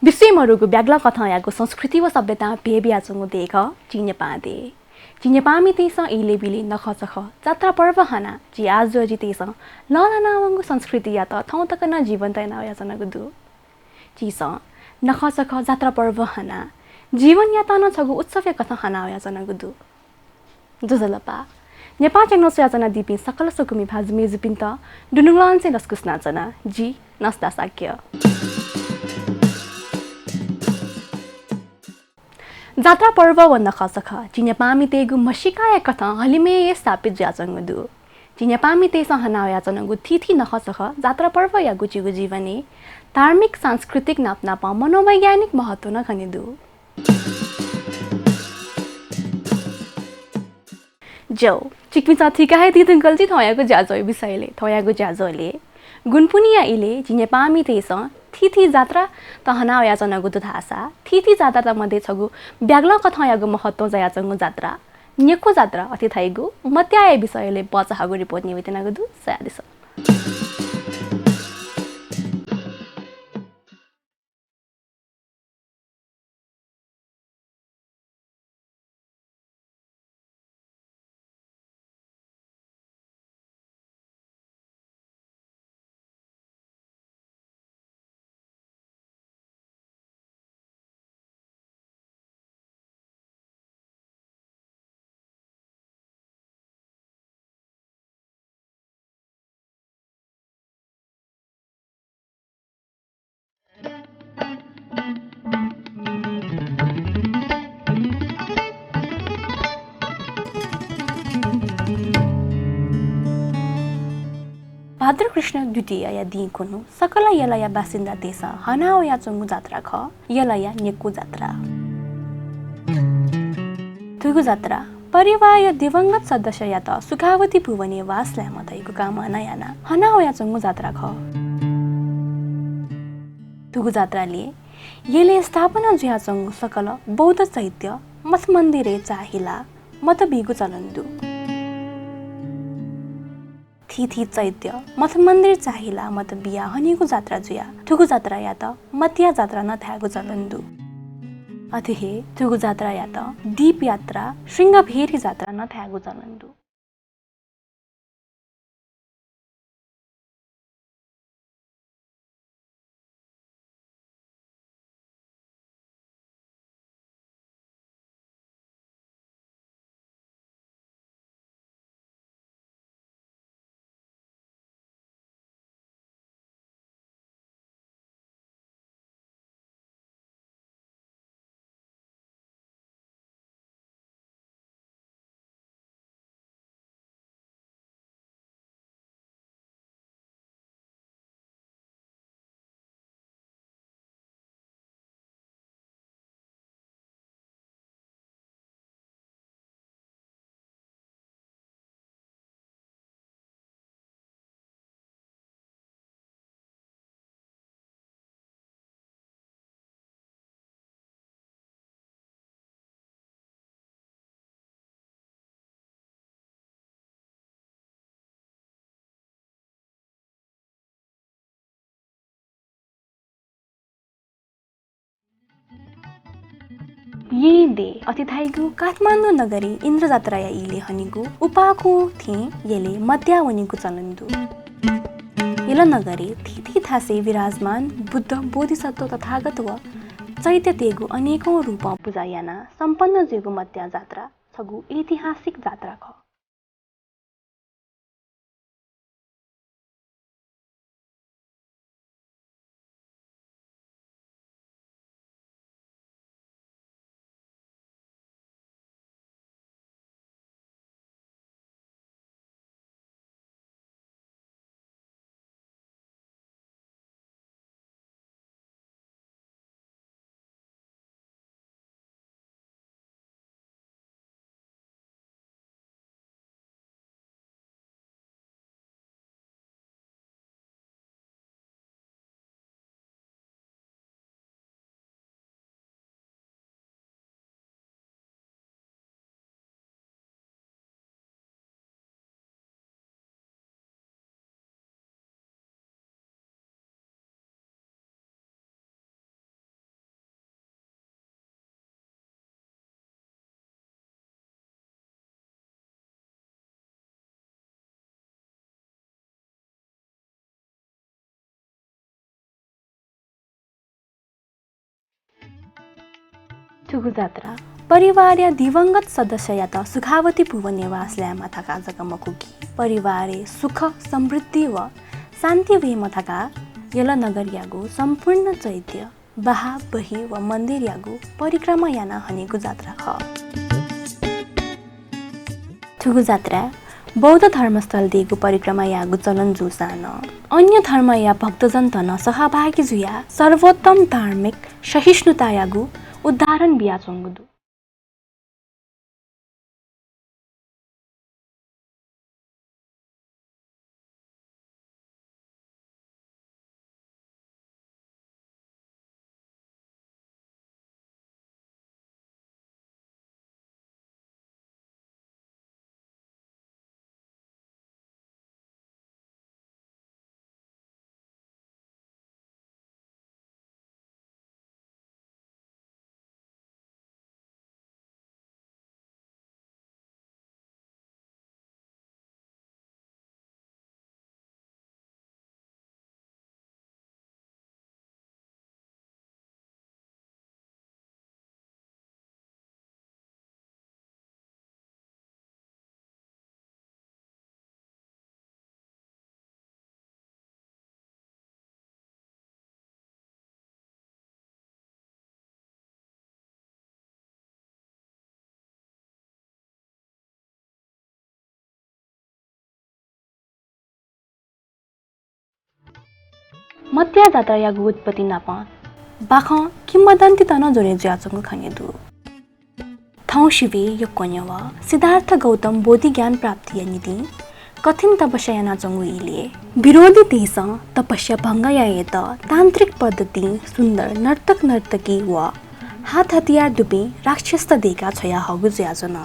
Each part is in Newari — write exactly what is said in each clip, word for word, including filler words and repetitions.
विश्वय् मरुगु ब्यागलं कथंयागु संस्कृति व सभ्यतां भ्वय् बियाच्वंगु देय् खः झी नेपां देय्। झी नेपांमितय्सं इलय् ब्यलय् नखःचखः जात्रा पर्व हनाः झी आजुयाजुतय्सं लःल्हानावंगु संस्कृतियात थौं तक नं जीवन्त याना वयाच्वनागु दु। झीसं नखःचखः जात्रा पर्व हनाः जीवनयात नं छगू उत्सवया कथं हना वयाच्वनागु दु। ज्वजलपा। नेपाः channel स्वयाच्वनादीपिं सकल स्वकुमि भाजु मय्जुपिन्त दुनुगलंनिसें लसकुस यानाच्वना। जि नसदा शाक्य। जात्रा पर्व व नखःचखः झी नेपांमितय्गु म्हसीकाया कथं हलिमय् हे स्थापित जुयाच्वंगु दु। झी नेपांमितय्सं हना वयाच्वनागु थीथी नखःचखः जात्रा पर्वयागु झीगु जीवनय् धार्मिक, सांस्कृतिक नापनापं मनोवैज्ञानिक महत्व नं खने दु। ज्यू, छिकपिन्सं थुइका हे दी धुंकल जि थौंयागु ज्याझ्वःया विषयलय्। थौंयागु ज्याझ्वलय् गुनपुन्हिया इलय् झी नेपांमितय्सं थीथी जात्रात हना वयाच्वनागु दु धाःसा थीथी जात्रात मध्ये छगू ब्यागलं कथंयागु महत्वं जायाच्वंगु जात्रा न्यकू जात्रा अथे धाइगु मत्याया विषयलय् बचा हःगु report न्ह्यब्वयातयागु दु, स्वयादिसँ। भाद्र कृष्ण द्वितीयाया दिं खुन्हु सकल यलया बासिन्दातय्सं हना वयाच्वंगु जात्रा खः यलया न्यकू जात्रा। थुगु जात्रा परिवारया दिवंगत सदस्ययात सुखावती भुवनय् वास लायेमा धइगु कामना यानाः हना वयाच्वंगु जात्रा खः। थुगु जात्रालय् यलय् स्थापना जुयाच्वंगु सकल बौद्ध चैत्य, मठ मन्दिरय् चाःहिलाः मत बीगु चलन दु। थीथी चैत्य, मठ मन्दिर चाःहिलाः मत बियाः हनीगु जात्रा जुयाः थुगु जात्रायात मत्या जात्रा नं धायेगु चलन दु। अथे हे थुगु जात्रायात दीप यात्रा, शृंगभेरी जात्रा नं धायेगु चलन दु। येँ देय् अथे धाइगु काठमाडौं नगरय् इन्द्रजात्राया इलय् हनीगु उपाकुं थें यलय् मत्या वनीगु चलन दु। यल नगरय् थीथी थासय् विराजमान बुद्ध, बोधिसत्व, तथागत व चैत्यतय्गु अनेकौं रूपं पुजा यानाः सम्पन्न जुइगु मत्या जात्रा छगू ऐतिहासिक जात्रा खः। थुगु जात्रा परिवारया दिवंगत सदस्ययात सुखावती पुवनेवास लायेमा धकाः जक मखु कि, परिवारय् सुख, समृद्धि व शान्ति वयेमा धकाः यल नगरयागु सम्पूर्ण चैत्य बहाः, बही व मन्दिरयागु परिक्रमा याना हनेगु जात्रा खः। थुगु जात्राय् बौद्ध धर्मस्थल देगु परिक्रमा याःगु चलन जूसां नं अन्य धर्मया भक्तजनत नं सहभागी जुयाः सर्वोत्तम धार्मिक सहिष्णुतायागु उदाहरण बियाच्वंगु दु। मत्या जात्रायागु उत्पत्ति नाप बाखं किंवदन्तीत नं जोडे जुयाच्वंगु खने दु। थौं शिवय् यक्व न्ह्यः सिद्धार्थ गौतम बोधि ज्ञान प्राप्तिया निंतिं कठिन तपस्या यानाच्वंगु इलय् विरोधीतय्सं तपस्या भंग यायेत तान्त्रिक पद्धतिं सुन्दर नर्तक नर्तकी व हात हतियार दुपिं राक्षसत दय्का छ्वयाहःगु जुयाच्वन।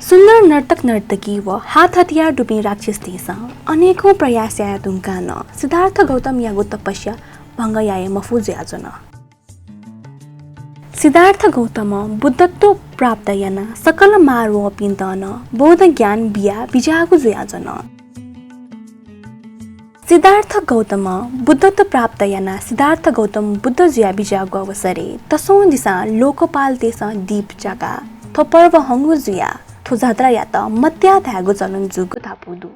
सुन्दर नर्तक नर्तकी व हात हतियार दुपिं राक्षसतय्सं अनेकौं प्रयास याये धुंकाः नं सिद्धार्थ गौतमयागु तपस्या भंग याये मफु जुयाच्वन। सिद्धार्थ गौतमं बुद्धत्व प्राप्त यानाः सकल मारवंपिन्त नं बौद्ध ज्ञान बिया बिज्याःगु जुयाच्वन। सिद्धार्थ गौतमं बुद्धत्व प्राप्त यानाः सिद्धार्थ गौतम बुद्ध जुया बिज्याःगु अवसरय् दसौं दिसां लोकपालतय्सं दीप ज्याकाः थ्व पर्व हंगु जुयाः थ्व जात्रायात मत्या धायेगु चलन जूगु धापू दु।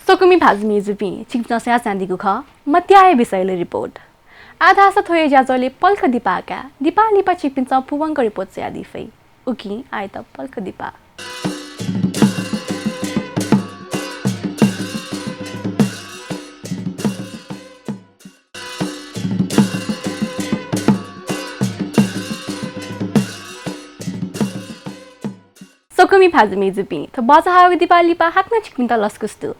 स्वकुमि भाजु मय्जुपिं, छिकपिन्सं स्वयाच्वनादीगु खः मत्याया विषयलय् रिपोर्ट। आः धाःसा थ्व हे ज्याझ्वलय् पलख दिपाः काये। दिपाः लिपा छिकपिन्सं पूवंक रिपोर्ट स्वयादी फइ। उकिं आःयात पलख दिपाः। स्वकुमि भाजु मय्जुपिं, थ्व बचाहाःगु दिपाः लिपा हाकनं छिकपिन्त लसकुस दु।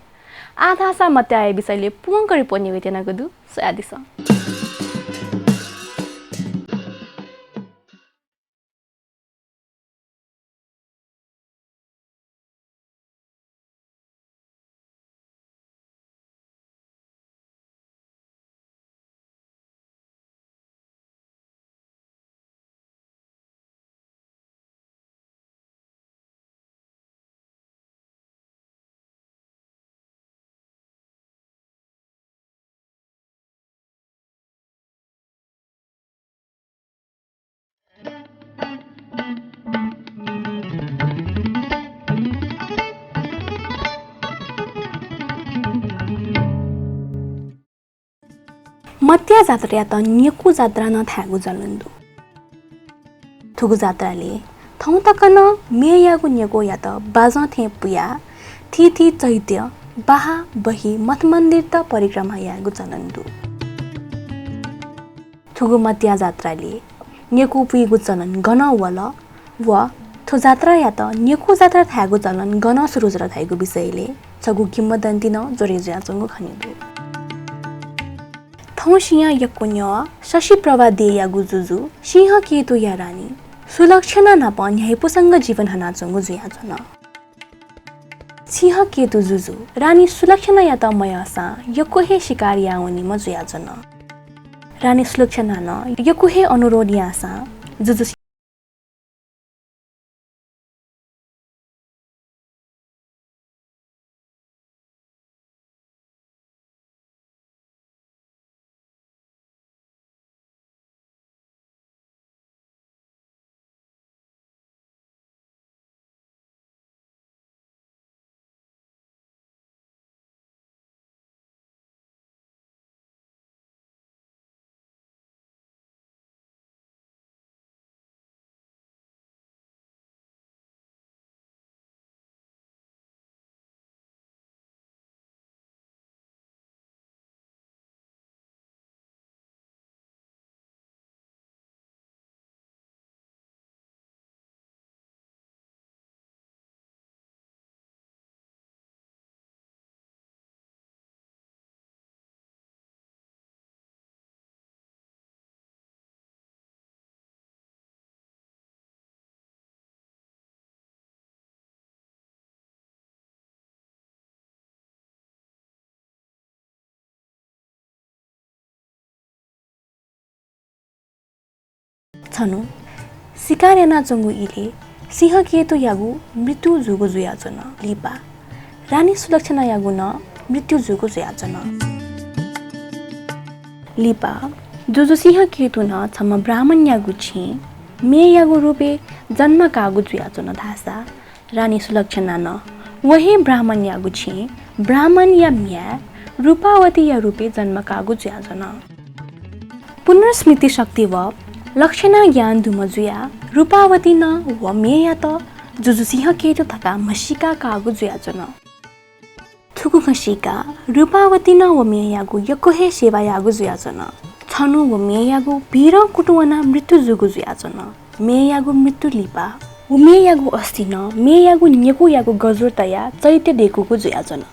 आः धाःसा मत्याया विषयलय् पूवंक रिपोर्ट न्ह्यब्वये त्यनागु दु, स्वयादिसँ। जात्रायात न्यकू जात्रा नं धायेगु चलन दु। थुगु जात्राले थौं तक नं मेयागु न्यकूयात बाजं थें पुयाः थीथी चैत्य, बाहा, बही, मठ मन्दिरत परिक्रमा यायेगु चलन दु। थुगु मत्या जात्राले न्यकू पुइगु चलन गनं वल व थ्व जात्रायात न्यकू जात्रा धायेगु चलन गनं सुरु जुल धइगु विषयले छगू किंवदन्ती नं ज्वरे जुयाच्वंगु खनेदु। थौं सिंहया यक्व न्यः शशिप्रभा देयागु जुजु सिंहकेतुया रानी सुलक्षणा नाप न्ह्याइपुसंग जीवन हनाच्वंगु जुयाच्वन। सिंहकेतु जुजु रानी सुलक्षणायात मयःसां यक्व हे शिकार याः वनीम्ह जुयाच्वन। रानी सुलक्षणां नं यक्व हे अनुरोध याःसां जुजु छन्हु शिकार यानाच्वंगु इलय् सिंहकेतुयागु मृत्यु जूगु जुयाच्वन। लिपा रानी सुलक्षणायागु नं मृत्यु जूगु जुयाच्वन। लिपा जुजु सिंहकेतुं छम्ह ब्राह्मणयागु छेँय् मेयागु रूपय् जन्म काःगु जुयाच्वन धाःसा रानी सुलक्षणां व हे ब्राह्मणयागु छेँय् ब्राह्मणया म्ह्याय् रूपावतीया रूपय् जन्म काःगु जुयाच्वन। पुनर्स्मृति शक्ति व लक्षणा ज्ञान दुम्ह जुयाः रूपावतीं व मेयात जुजु सिंहकेतु धकाः म्हसीका काःगु जुयाच्वन। थुगु म्हसीका रूपावतीं व मेयागु यक्व हे सेवा याःगु जुयाच्वन। छन्हु व मेयागु भीरं कुतुं वनाः मृत्यु जूगु जुयाच्वन। मेयागु मृत्यु लिपा व मेयागु अस्थिं मेयागु न्यकूयागु गजुर तयाः चैत्य दय्कूगु जुयाच्वन।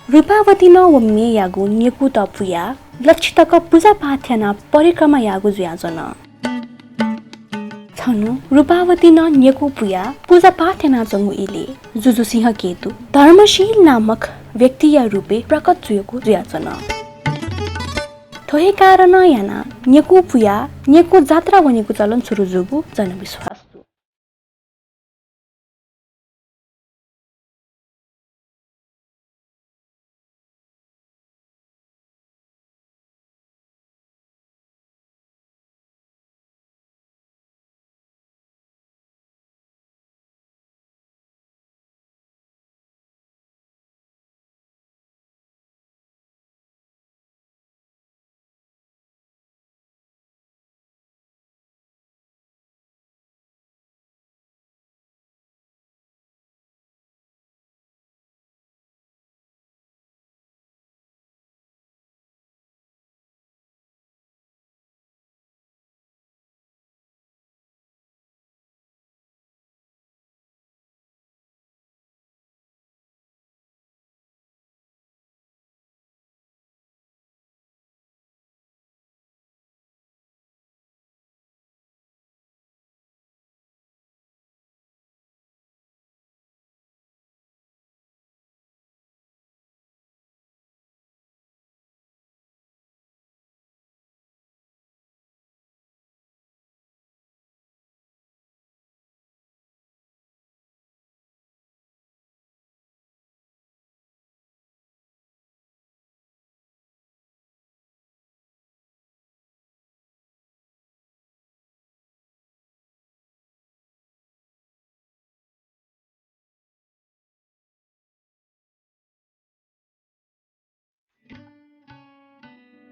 रूपावतीं व मेयागु न्यकूत पुयाः लच्छि तक पुजापाठ यानाः परिक्रमा याःगु जुयाच्वन। छन्हु रूपावतीं न्यकू पुयाः पुजापाठ यानाच्वंगु इलय् जुजु सिंहकेतु धर्मशील नामक व्यक्तिया रूपय् प्रकट जुयागु जुयाच्वन। थ्व हे कारणं यानाः न्यकू पुयाः न्यकू जात्रा वनेगु चलन सुरु जूगु जनविश्वास दु।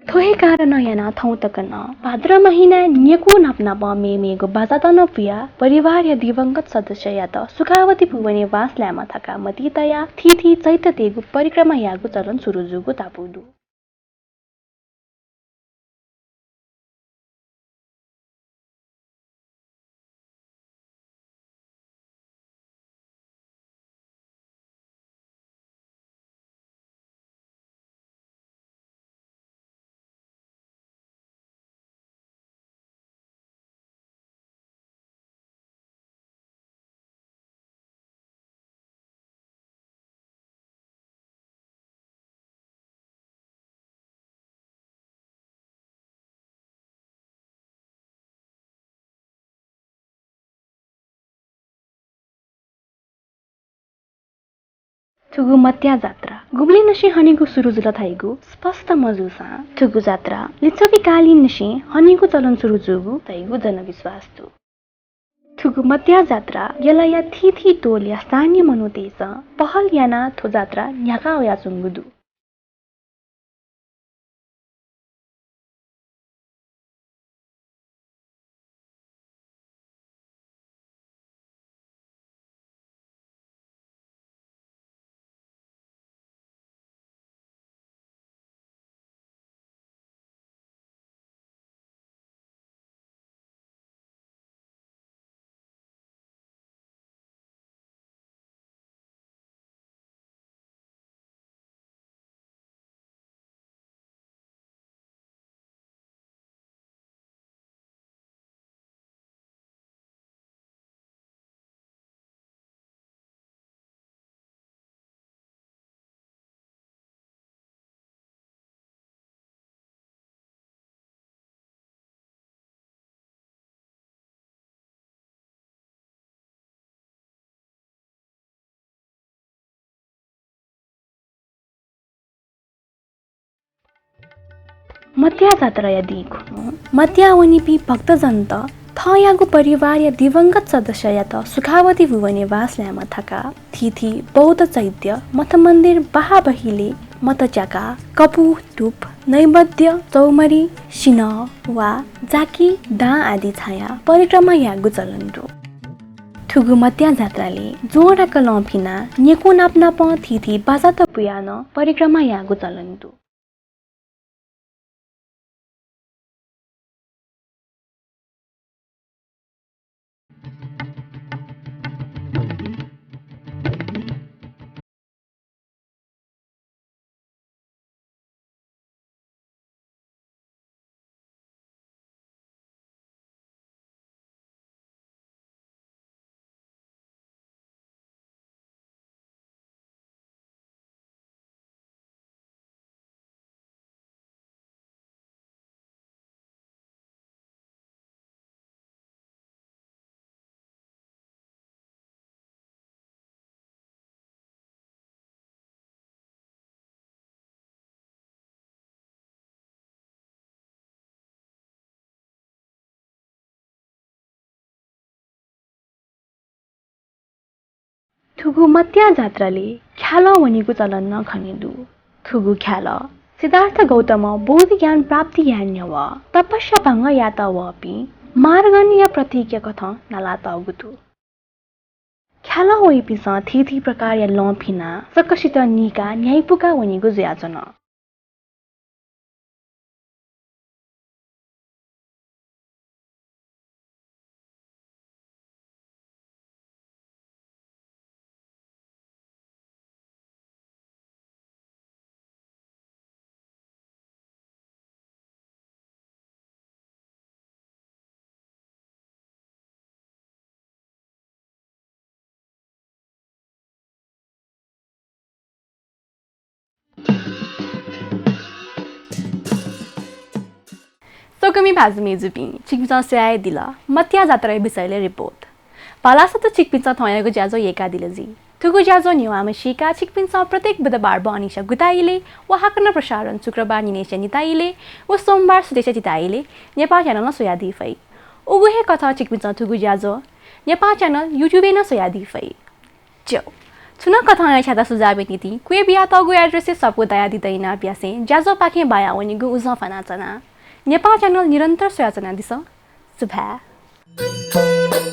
थ्व हे कारणं यानाः थौं तक नं भाद्र महिनाय् न्यकू नापनापं मेमेगु बाजात नं पुयाः परिवारया दिवंगत सदस्ययात सुखावती भुवने बास लायेमा धकाः मतिइ तयाः थीथी चैत्य देगु परिक्रमा यायेगु चलन सुरु जूगु धापू दु। थुगु मत्या जात्रा गुबलेंनिसें हनेगु सुरु जुल धइगु स्पष्ट मजूसां थुगु जात्रा लिच्छविकालीननिसें हनेगु चलन सुरु जूगु धइगु जनविश्वास दु। थुगु मत्या जात्रा यलया थीथी टोलया स्थानीय मनूतय्‌सं पहल यानाः थ्व जात्रा न्ह्याका वयाच्वंगु दु। मत्या जात्राया दिं खुन्हु मत्या वनीपिं भक्तजनत थःयागु परिवारया दिवंगत सदस्ययात सुखावती भुवने बास लायेमा धकाः थीथी बौद्ध चैत्य मठ मन्दिर बाहाः बहिले मत च्याकाः कपु, धूप, नैवेद्य, चौमरी, सिन्हः वा जाकि, दां आदि छायाः परिक्रमा यायेगु चलन दु। थुगु मत्या जात्रालय् ज्वंलाक लं फिनाः न्यकू नापनापं थीथी बाजात पुयाः नं परिक्रमा यायेगु चलन दु। थुगु मत्या जात्रालय् ख्यालं वनीगु चलन नं खने दु। थुगु ख्यालं सिद्धार्थ गौतमं बौद्ध ज्ञान प्राप्ति याये न्ह्यः तपस्या भंग यायेत वःपिं मारगणया प्रतीकया कथं नालातःगु दु। ख्यालं वइपिन्सं थीथी प्रकारया लं फिनाः सकसित नीकाः न्ह्याइपुका वनीगु जुयाच्वन। स्वकुमि भाजु मय्‌जुपिं, छिकपिन्सं स्वयादिल मत्या जात्राया विषयलय् रिपोर्ट। भलसा त छिकपिन्सं थौंयागु ज्याझ्वः यय्‌कादिल जुइ। थुगु ज्याझ्वः न्ह्यः म्हसीका छिकपिन्सं प्रत्येक बुधबार बहनिसिया गुता इलय् व हाकनं प्रसारण शुक्रबार न्हिनय्‌सिया निता इलय् व सोमबार सुथसिया तिता इलय् नेपाल च्यानलं स्वयादी फइ। उगु हे कथं छिकपिन्सं थुगु ज्याझ्वः नेपाल च्यानल YouTube-य् नं स्वयादी फइ। ज्यू, छुं नं कथं छ्याता सुझावया निंतिं क्वय् बियातःगु address-य् स्वापू दयादी दइनाप यासें ज्याझ्वःपाखें बाया वनेगु उजं फ्वनाच्वना। नेपाः channel निरन्तर स्वयाच्वनादिसँ। सुभाय्।